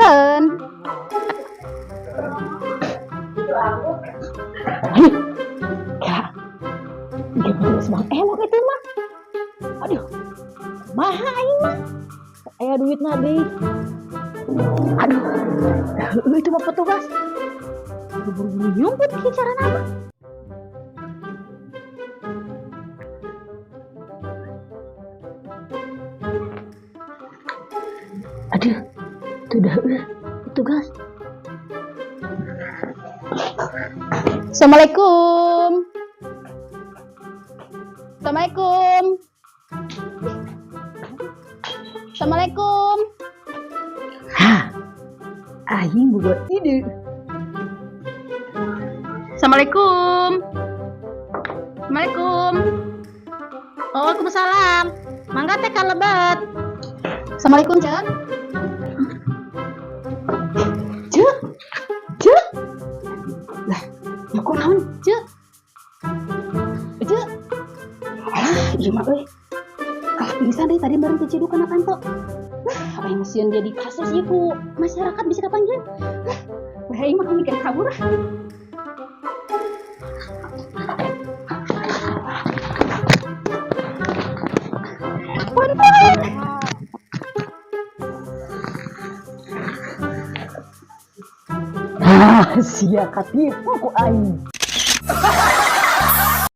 Punten. Aduh, kira dia petugas Bang Ewok itu mah. Aduh, kumaha aing mah? Aya duitna deui. Aduh, itu mah petugas. Buru-buru nyumput kieu carana mah. Aduh, itu dah petugas. Assalamualaikum. Assalamualaikum. Assalamualaikum. Hah, aing boga ide. Assalamualaikum. Assalamualaikum. Oh, waalaikumsalam. Mangga teh kalebet. Assalamualaikum, Cek. Cek. Cek. Lah, ya kok naon, Cek? Cek. Alah, ieu mah euy. Kalah pingsan deh tadi bareng ticiduk kana panto. Lah, aing sieun jadi kasus ieu ku masyarakat bisa kapanggil. Lah, wah aing mah mikir kabur ah. Punten. Ah, sia katipu ku aing.